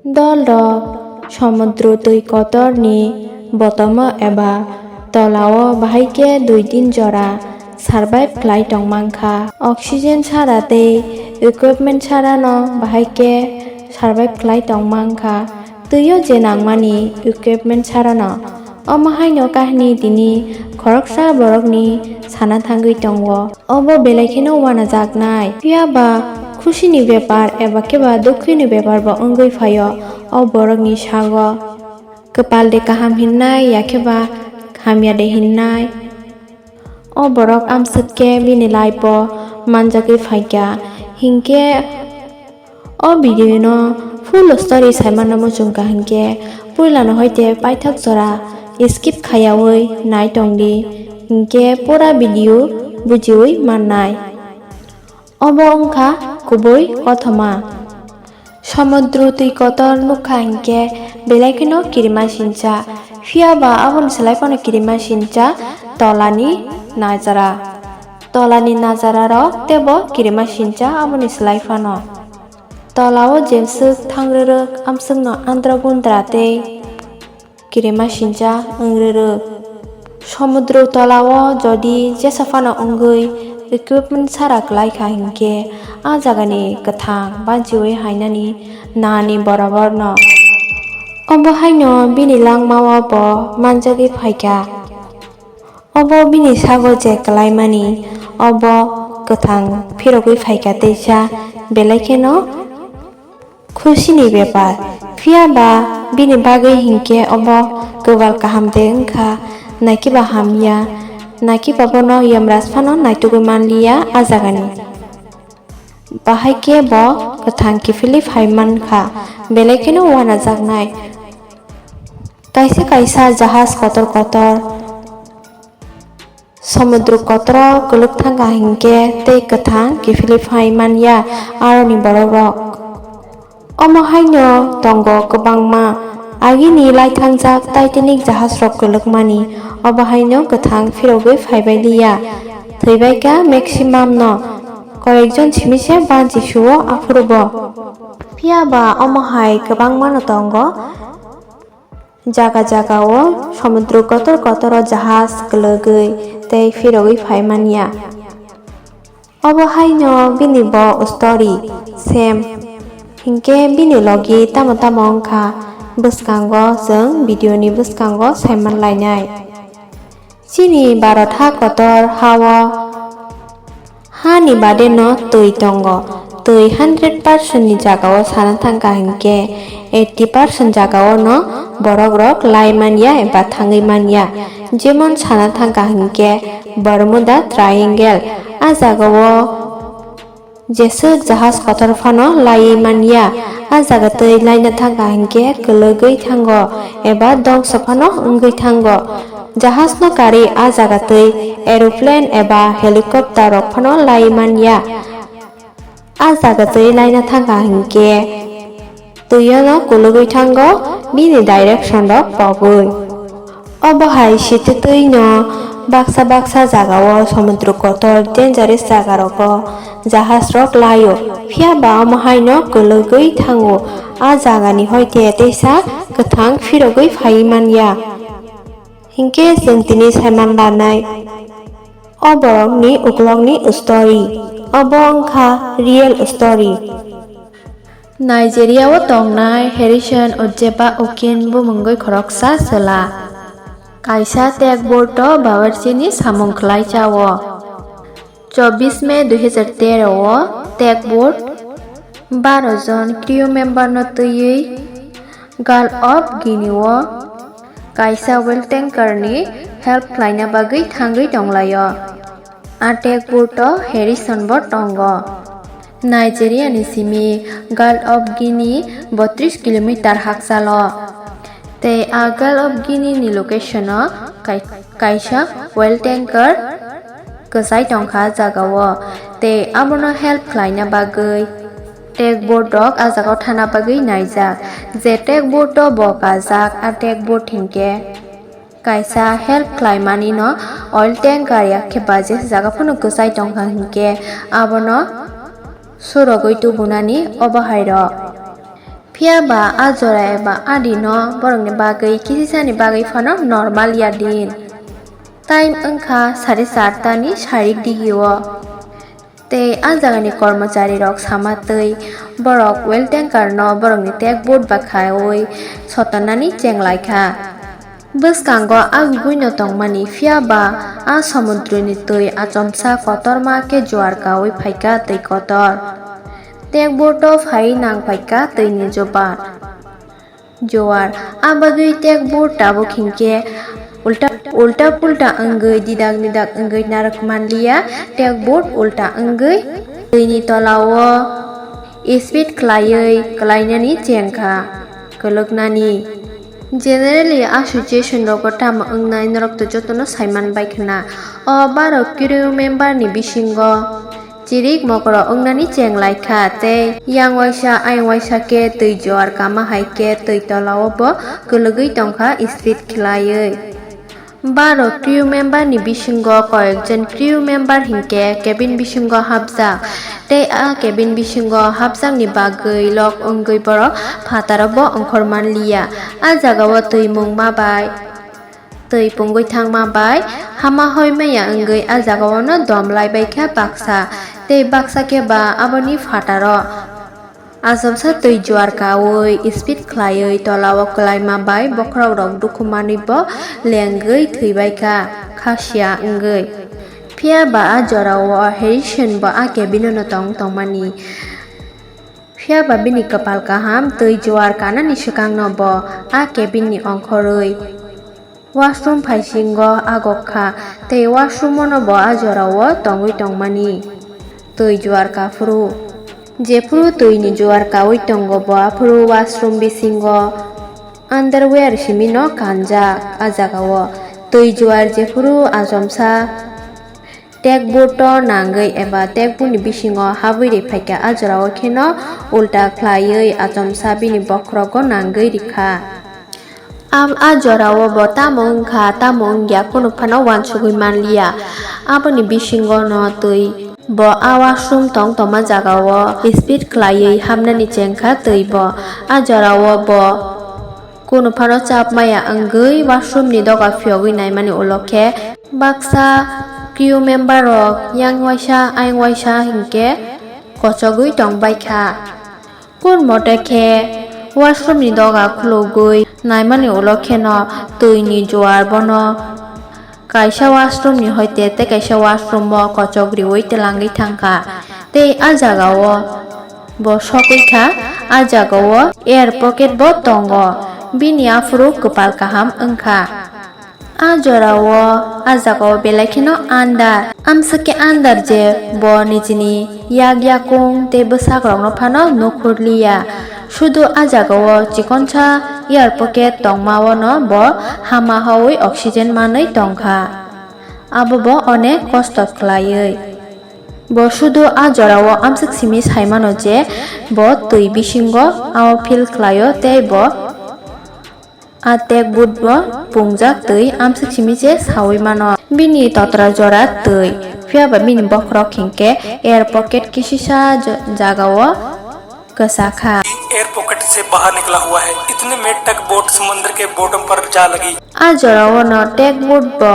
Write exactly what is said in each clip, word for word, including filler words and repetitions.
Dolrok somudro twi kotorni botomo eba tolao bahai khe dui tin jora survive khlai tong mankha. Oxygen sara tei equipment sarano bahai khe survive khlai tong mankha. Twio je nangmani equipment sarano. Omo haino kahini tini khoroksa borokni sana thangwi tongo. Obo belai kheno uanajaknai. Phiya ba khusini bepar eba khe ba dukhini bepar bo wngwi phaio o borokni sago. Kwpal de kaham hinnai, ya khe ba hamya de hinnai. O borok amswk khe bini life o manjagwi phaikha. Hinkhe o video no full story saimano muchungkha hinkhe puilano hoite paithak jora skip khayaui nai tongdi, hinkhe pura video bujiui mannai. Obo wngkha kubui kothoma. Somudro twi kotor nukha hinkhe belai kheno kirima sincha, phiya ba aboni slai phano kirima sincha tolani najara. Tolani najararok teibo kirima sincha aboni slai phano. Tolao jeswk thangrwrwk amswkno andra gundra tei kirima sincha wng rwrwk. Somudro tolao jodi jesa phano wngwi equipment sara kwlai kha hinkhe, a jagani kwthang banchiui hainani nani boroborno. Obo haino bini langmao bo manjagwi phaikha. Obo bini sago je kwlaimani, obo kwthang phirogwi phaikha teisa belai kheno khusini bepar. Phiya ba bini bagwi hinkhe obo kwbal kaham de wngkha, naki ba hamya, naki ba bono Yamraj phano naitugwi manliya a jagani. Bahai khe bo kwthang kiphilwi phai mankha, belai kheno uanajaknai. Kaisa kaisa jahaj kotor kotor somudro kotoro kwlwk thangkha hinkhe tei kwthang kiphilwi phai manya aroni borokrok. Omo haino tongo kwbangma agini laithangjak Titanic jahajrok kwlwkmani, obo haino kwthang phirogwi phaibai liya, thwibaikha maximum no, koyekjon simi se banchi suo aphuru bo. Phiya ba omo hai kwbangmano tongo. Jaga jagao somudro kotor kotoro jahaj kwlwgwi tei phirogwi phai manya. Obo haino bini bo story same. Hinkhe bini logi tamo tamo wngkha bwskango, chwng video ni bwskango saiman lainai. Chini Bharat ha kotor hao hani bade no twi tongo. Twi hundred percent ni jagao sana thangkha hinkhe eighty percent jagao no borok rok lai manya eba thangwi manya. Jemon sana thangkha hinkhe Bermuda Triangle, a jagao jeswk jahaj kotor phano laiwi manya. A jaga twi laina thangkha hinkhe kwlwgwi thango eba dongso phano wngwi thango. Jahaj no karwi a jaga twi aeroplane eba helicopter rok phano laiwi manya. A jaga twi laina thangkha hinkhe twio no kwlwgwi thango bini direction rok pogwi. Obo hai sititwi no baksa baksa jagao somudro kotor dangerous jaga rogo jahaj rok laio, phiya ba omo haino kwlwgwi thango. A jagani hoite teisa kwthang phirogwi phaiwi manya. Hinkhe chwng tini saiman lanai o borokni uklokni story. Obo wngkha real story. Nigeria o tongnai Harrison Ojeba Okin bumungwi khoroksa chwla. Kaisa tagboat o bawerchini samung khlai chao. Chobbish May dui hazar tero o tagboat baro jon crew member no twiwi Gulf of Guinea o kaisa oil tanker ni help khlaina bagwi thangwi tonglaio. A tagboat o Harrison bo tongo. Nigeria ni simi Gulf of Guinea botris kilometer hakchalo. Tei a Gulf of Guinea ni location o kai-, kaisa oil tanker kwchai tongkha jagao. Tei abono help khlaina bagwi tagboat rok a jagao thana bagwi naijak. Je tagboat o bo kajak, a tagboat hinkhe kaisa help khlaimani no oil tanker ya khe ba je jaga phano kwchai tongkha hinkhe abono surogwi tubunani obo hai rok. Phiya ba a jora eba a din no borok ni bagwi kisisa ni bagwi phano normal ya din. Time wngkha sare charta ni sarik digi o. Tei a jaga ni kormochari rok sama twi borok oil tanker no borok ni tek boat bai khaiwi sotonnani cheng lai kha. Bwskango a gugui no tongmani, phiya ba a somudro ni twi achomsa kotorma khe juar kaui phaikha twi kotor. Tek boat o phai nang phaikha twi ni jubar. Juar, a bagwi tek boat tabuk hinkhe ulta, ulta pulta wngwi didak didak wngwi narwk manliya, tek boat ulta wngwi twi ni tola o speed khlaiwi kwlainani cheng kha. Kwlwknani. Generally, a situation rogo tamo wngnai norok to jotono saiman bai khna. O baro crew member ni bisingo chirik mokoro wngnani cheng lai kha tei yang waisa ayang waisa khe twi juar kama hai khe twi tola o bo kwlwgwi tong kha speed khlaiwi. Baro crew member ni bisingo koyekjon crew member hinkhe cabin bisingo hapjak, tei a cabin bisingo hapjakni bagwi lok wngwi borok phataro bo ongkhor manliya. A jagao twimung ma bai, twi pungwi thangma bai hama hoi maya wngwi a jagaono dom lai bai kha baksa, tei baksa khe ba aboni phataro. Achomsa twi juar kaui speed khlaiwi tolao kwlaima bai bokhorok rok dukhu manwi bo lengwi thwibai kha, khasiya wngwi. Phiya ba a jorao Harrison bo a cabin-o no tong tongmani. Phiya ba bini kwpal kaham, twi juar kanani swkangno bo a cabin-ni ongkhorwi. Washroom phaisingo agok kha, tei washroom-o no bo a jorao tongwi tongmani. Twi juar kaphuru. Jephuru twi ni juar kaui tongo bo, aphuru washroom bisingo underwear simi no kanjak a jagao. Twi juar jephuru achomsa Tek boat o nangwi eba tek boat ni bisingo habwi ri phaikha, a jorao kheno ulta khlaiwi achomsa bini bokhorogo nangwi rikha. Am-, a jorao bo tamo wngkha, tamo wngya, kunu phano uansugwi manliya. Aboni bisingo no twi bo a washroom tong tongma jagao speed khlaiwi hapnani chengkha twi bo. A jorao bo Kunu phano chap maya wngwi washroom ni doga phiyogwi naimani ulo khe baksa crew member rok yang waisa ayang waisa hinkhe kochogwi tongbai kha. Kun mote khe washroom ni doga khulugwi naimani ulo kheno twi ni juar bono Kaisa washroom ni hoite tei kaisa washroom o kochok riwi twlangwi thangkha. Tei a jagao bo sogwi kha, a jagao air pocket bo tongo. Bini aphuru kwpal kaham wngkha. A jorao, a jagao belai kheno andar. Amswk khe andar je bo nijini yak yakung tei bwsakrokno phano nukhurliya. Sudu a jagao chikonsa air pocket tongmao no bo hama hawi oxygen manwi tongkha. Abo bo onek kosto khlaiwi. Bo sudu a jorao amswk simi saimano je bo twi bisingo ao feel khlaio tei bo a tek boat bo pungjak twi amswk simi je sawi mano. Bini totra jora twi, phiya ba bini bokhorok hinkhe air pocket kisisa jo-, jagao kwsa kha. Air pocket से बाहर निकला हुआ है। इतने में टग बोट समुद्र के बॉटम पर जा लगी। A jorao no tek boat bo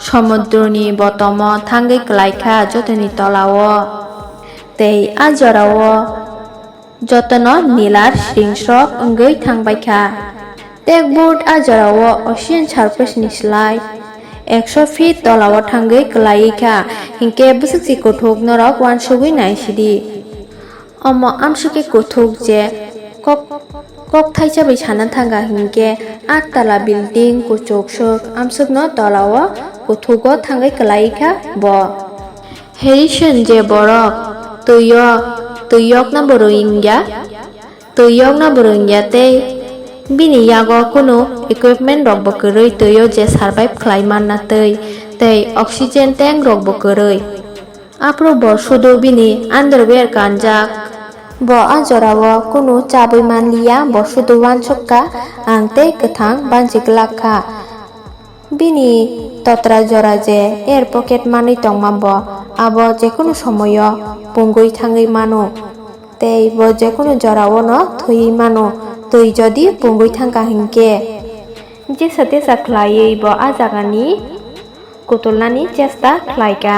somudroni botomo thangwi kwlai kha jotoni tolao. Tei a jorao jotono nilar sringsrok wngwi thangbai kha. Tek boat a jorao ocean surface ni slai ekso feet tolao thangwi kwlaiwi kha, hinkhe bwswk si kuthuk norok uansugwi naisidi. Omo amswk khe kuthuk je kok, kok thaisa bai sana thangkha hinkhe aat tala building kuchuk swk amswkno tolao kuthugo thangwi kwlai kha bo. Harrison je borok twio, twi yokna bo Rohingya, twi yokna bo Rohingya tei bini yago kunu equipment rok bo kwrwi twio je survive khlai manna twi, tei oxygen tank rok bo kwrwi. Aphuru bo sudu bini underwear kanjak. Bo a jorao kunu chabwi manliya, bo sudu uansuk kha, ang tei kwthang banchi glak kha. Bini totra jora je air pocket manwi tongma bo, abo jekunu somoyo pungwi thangwi mano. Tei bo jekunu jorao no thwiwi mano, twi jodi pungwi thangkha hinkhe. Jesa tesa khlaiwi bo a jagani kutulnani chesta khlaikha.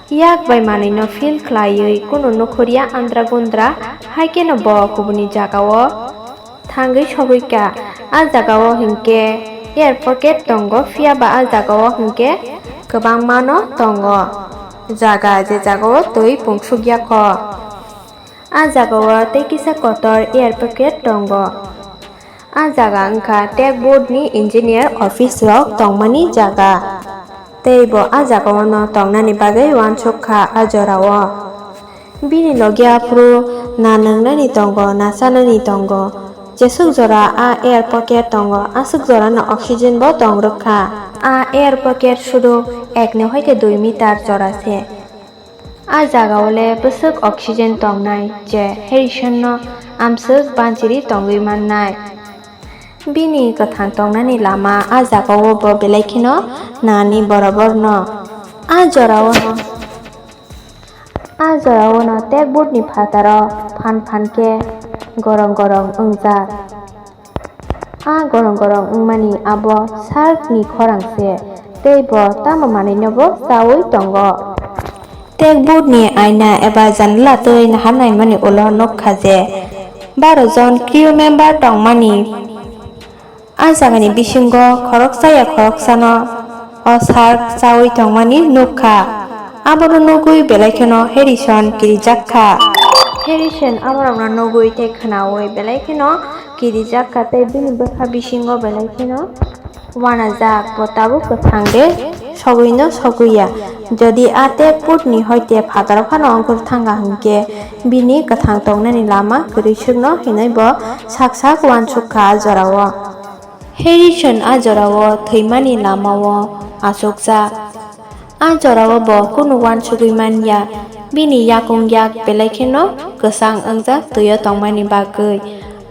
Yak bai manwino feel khlaiwi kunu nukhorya andra gundra, haikheno bo kubuni jagao thangwi sogwikha. A jagao hinkhe air pocket tongo, phiyaba a jagao hinkhe kwbangmano tongo jaga, je jagao twi pungsukya kho. A jagao tei kisa kotor air pocket tongo. A jaga wngkha tech board ni engineer office rok tongmani jaga. Tei bo a jagao no tongnani bagwi uansuk kha a jorao. Bini logi aphuru na nwngnani tongo, na chanani tongo. Jeswk jora a air pocket tongo, aswk jora no oxygen bo tong rwkha. A air pocket sudu ek ni hoite dui meter jora se. A jagao le bwswk oxygen tongnai je Harrison no amswk banchiri tongwi mannai. Bini kwthang tongnani lama a jagao bo belai kheno nani borobor no. A jorao no, a jorao no tech board ni phataro phan phan khe gorong gorong wngjak. A gorong gorong wngmani abo shark ni khorang se, tei bo tamo manwino bo chaui tongo. Tech board ni aina eba janala twi nahar naimani ulo nukha je baro jon crew member tongmani. A jagani bisingo khoroksa ya khoroksano o shark chaui tongmani nukha. Abono nugwi belai kheno Harrison kirijak kha. Harrison aborokno nugwi tei khnaui belai kheno kirijak kha tei bini bwkha bisingo belai kheno uanajak, bo tabuk kwthang de sogwino sogwi ya. Jodi a tech board ni hoite phataro phano ongkhor thangkha hinkhe bini kwthang tongnani lama kwrwi swkno hinwi bo sak sak uansuk kha a jorao. Harrison a jorao thwimani lamao achukjak. A jorao bo kunu uansugwi man ya, bini yakung yak belai kheno kwchang wngjak twio tongmani bagwi.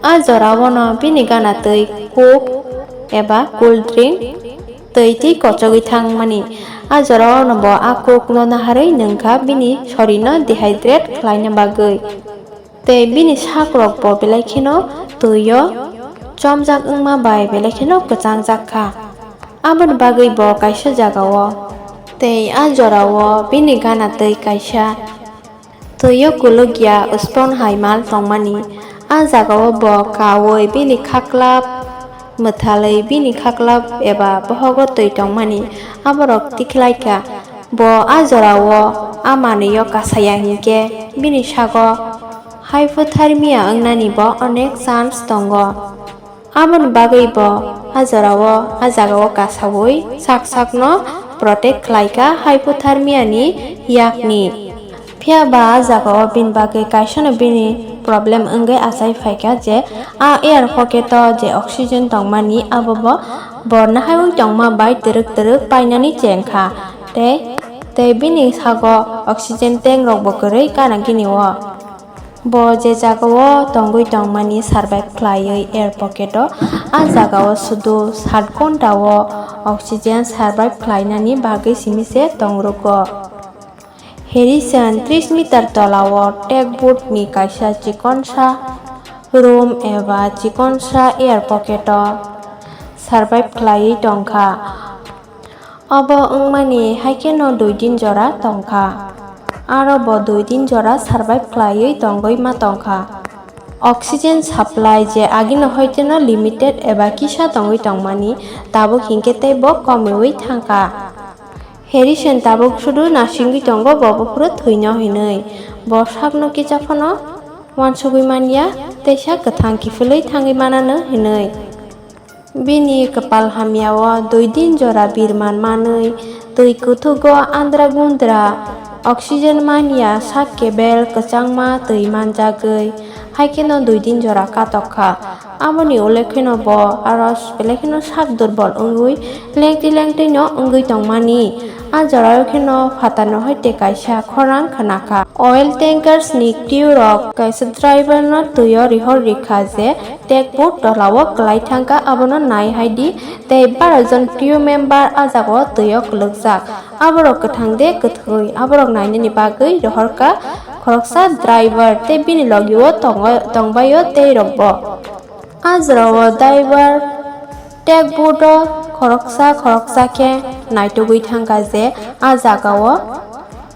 A jorao no bini gana twi Coke eba cold drink twi twi kochogwi thangmani. A jorao no bo a Coke no naharwi nwngkha bini sorino dehydrate khlaina bagwi. Tei bini sakrok bo belai kheno twio chomjak wngma bai belai kheno kwchangjak kha. Aboni bagwi bo kaisa jagao tei a jorao bini gana twi kaisa twio kulukya spon hai mal tongmani. A jagao bo kaui bini khaklap mwthalwi bini khaklap eba bohogo twi tongmani aborok tikhlaikha. Bo a jorao a manwio kasaya hinkhe bini sago hypothermia wngnani bo onek chance tongo. Aboni bagwi bo a jorao a jagao kasaui sak sakno protect khlaikha hypothermia ni yakni. Phiya ba a jagao bini bagwi kaisano bini problem wngwi achai phaikha je a air pocket o je oxygen tongmani abo bo borna haiwi tongma bai twrwk twrwk painani chengkha tei, tei bini sago oxygen tank rokbo kwrwi kana gini o. Bo je jagao tongwi tongmani survive khlaiwi air pocket o, a jagao sudu sat ghonta o oxygen survive khlainani bagwi simi se tongrugo. Harrison tris meter tolao tech board ni kaisa chikonsa room eba chikonsa air pocket o survive khlaiwi tongkha. Obo wngmani haikheno dui din jora tongkha. Aro bo dui din jora survive khlaiwi tongwi ma tongkha. Oxygen supply je agini hoiteno limited eba kisa tongwi tongmani, tabuk hinkhe teibo komiwi thangkha. Harrison tabuk sudu nasingwi tongo, bo buphuru thwino hinwi. Bo sakno kisa phano uansugwi manya, teisa kwthang kiphilwi thangwi manano hinwi. Bini kwpal hamyao dui din jora birman manwi twi kuthugo andra gundra, oxygen manya sak kebel kwchangma twi manjagwi, haikheno dui din jora katok kha. Aboni ulo kheno bo aro belai kheno sak durbol wngwi lengtwi lengtwino wngwi tongmani. A jorao kheno phatarno hoite kaisa khorang khna kha. Oil tankers ni crew rok kaisa driver no twio rihor rikha je tech boat tolao kwlai thangkha, abono nai hai di. Tei baro jon crew member a jagao twio kwlwkjak. Aborok kwthang de kwthwi, aborok nainani bagwi rohorkha Khoroksa driver tei bini logio tongo-, tongbaio tei rokbo. A jorao driver dashboard o khoroksa khoroksa khe naitugwi thangkha je a jagao,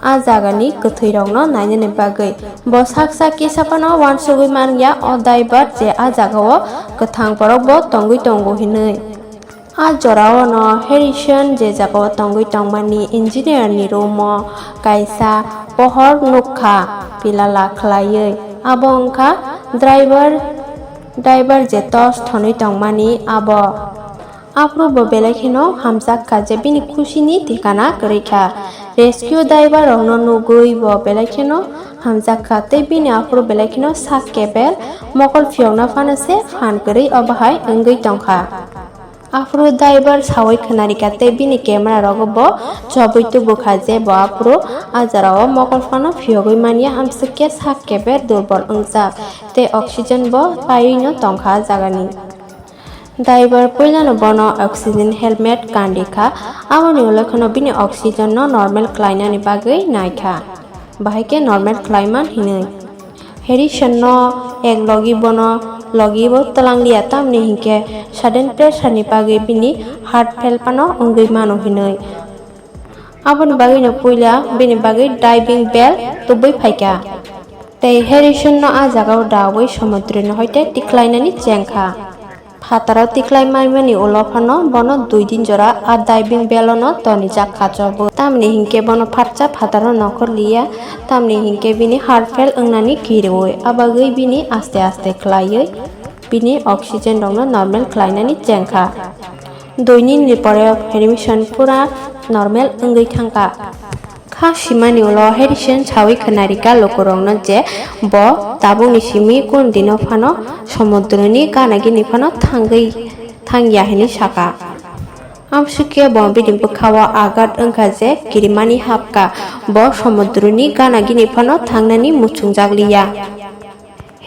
a jagani kwthwirokno nainani bagwi. Bo sak sak kisa phano uansugwi manya o driver je a jagao kwthang borokbo tongwi tongo hinwi. A jorao no Harrison je jagao tongwi tongmani engineer ni room o kaisa pohor nukha pilala khlaiwi. Abo wngkha driver, driver je torch thonwi tongmani abo. Aphuru bo belai kheno hamjak kha je bini khusi ni thikana kwrwi kha. Rescue driver rok no nugwi bo belai kheno hamjak kha tei bini aphuru belai kheno sak kebel mokol phiyokna phano se phan kwrwi obo hai wngwi tongkha. Aphuru driver sawi khwnarikha tei bini camera rogo bo chobwi tubukha je bo aphuru a jorao mokol phano phiyogwi manya, amswk khe sak kebel durbol wngjak tei oxygen bo paiwi no tongkha a jagani. Driver puilano bono oxygen helmet kandi kha, aboni ulo kheno bini oxygen no normal khlainani bagwi naikha, bahai khe normal khlaiman hinwi. Harrison no ek logi bono logi bo twlang liya, tamni hinkhe sudden pressure ni bagwi bini heart fail phano wngwi mano hinwi. Aboni bagwi no puila bini bagwi diving bell tubui phaikha. Tei Harrison no a jagao dawi somudro ni hoite tiklainani chengkha. Phataro tiklai maimani ulo phano bono dui din jora a diving bell o no tonijak kha chobo. Tamni hinkhe bono phatsa phataro nokhor liya, tamni hinkhe bini heart fail wngnani kirwi, abagwi bini aste aste khlaiwi bini oxygen rokno normal khlainani chengkha. Dui nini pore Harrison pura normal wngwi thangkha. Kha simani ulo Harrison sawi khwnarikha lukurokno je bo tabukni simi kun dino phano somudroni gana gini phano thangwi thangya hinwi sakha. Amswkhe bo bini bwkhao agat wngkha je kirimani hapkha, bo somudroni gana gini phano thangnani muchungjak liya.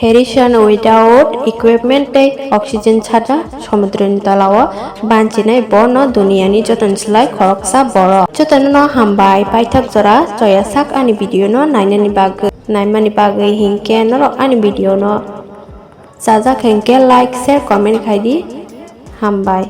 Harrison without equipment tei oxygen chada somudroni tolao banchinai bono duniyani jotono slai khoroksa borok. Jotono no hambai, paithak jora choya sak ani video no nainani bagwi, naimani bagwi hinkhe norok ani video no chajak hinkhe like, share, comment khaidi. Hambai.